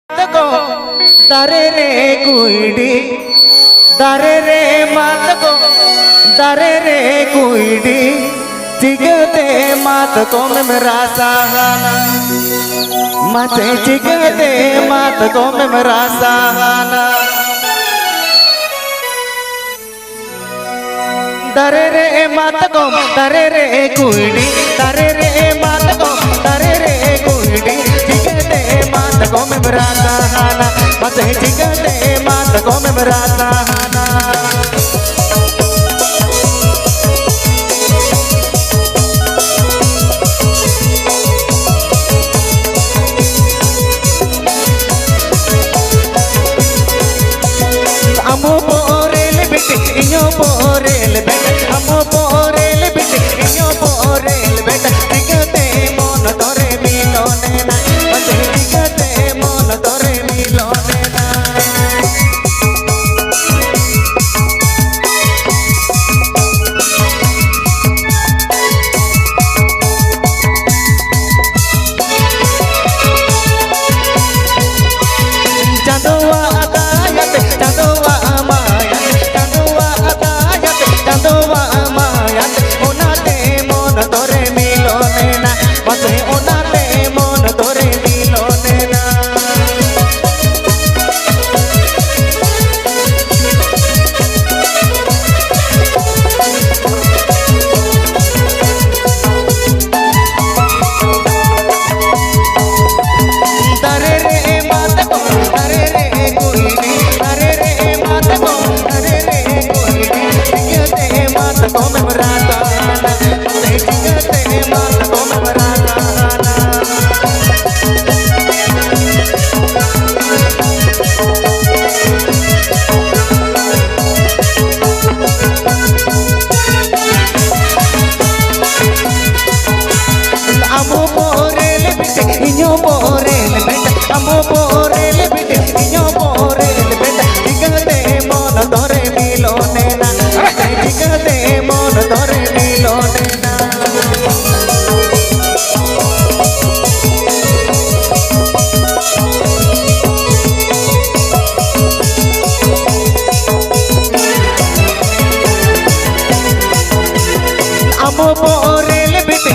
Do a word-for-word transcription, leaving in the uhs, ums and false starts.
ᱢᱟᱛᱠᱚᱢ ᱫᱟᱨᱮ ᱨᱮ ᱠᱩᱭᱰᱤ, ᱫᱟᱨᱮ ᱨᱮ ᱢᱟᱛᱠᱚᱢ ᱫᱟᱨᱮ ᱨᱮ ᱠᱩᱭᱰᱤ, ᱪᱤᱠᱟᱹᱛᱮ ᱢᱟᱛᱠᱚᱢᱮᱢ ᱨᱟᱥᱟᱦᱟᱱᱟ? ᱢᱟᱥᱮ ᱪᱤᱠᱟᱹᱛᱮ ᱢᱟᱛᱠᱚᱢᱮᱢ ᱨᱟᱥᱟᱦᱟᱱᱟ? ᱫᱟᱨᱮ ᱨᱮ ᱢᱟᱛᱠᱚᱢ ᱫᱟᱨᱮ ᱨᱮ ᱠᱩᱭᱰᱤ, ᱫᱟᱨᱮ ᱨᱮ ᱢᱟᱛᱠᱚᱢ ᱫᱟᱨᱮ ᱨᱮ ᱠᱩᱭᱰᱤ, ᱪᱤᱠᱟᱹᱛᱮ ᱢᱟᱛᱠᱚᱢᱮᱢ ᱨᱟᱥᱟᱦᱟᱱᱟ? ᱢᱟᱥᱮ ᱪᱤᱠᱟᱹᱛᱮ ᱢᱟᱛᱠᱚᱢᱮᱢ ᱨᱟᱥᱟᱦᱟᱱᱟ? ᱟᱢ ᱦᱚᱸ ᱯᱚᱨᱮ ᱞᱮ ᱵᱮᱴᱮ, ᱤᱧ ᱦᱚᱸ ᱯᱚᱨᱮ ᱞᱮ ᱵᱮᱴᱮ, ᱟᱢ ᱦᱚᱸ ᱯᱚᱨᱮ ᱞᱮ ᱵᱮᱴᱮ, ᱤᱧ ᱦᱚᱸ ᱯᱚᱨᱮ ᱞᱮ ᱵᱮᱴᱮ, ᱪᱤᱠᱟᱹᱛᱮ ᱢᱚᱱ ᱛᱚᱨᱮ ᱢᱤᱞᱚᱱ ᱮᱱᱟ, ᱢᱟᱥᱮ ᱪᱤᱠᱟᱹᱛᱮ ᱢᱚᱱ ᱛᱚᱨᱮ ᱢᱤᱞᱚᱱ ᱮᱱᱟ? ᱪᱟᱸᱫᱚᱣᱟᱜ ᱫᱟᱭᱟᱛᱮ, ᱪᱟᱸᱫᱚᱣᱟᱜ ᱢᱟᱭᱟᱛᱮ, ᱪᱟᱸᱫᱚᱣᱟᱜ ᱫᱟᱭᱟᱛᱮ, ᱪᱟᱸᱫᱚ ᱵᱚᱦᱚᱜ ᱨᱮᱞ ᱵᱮᱴ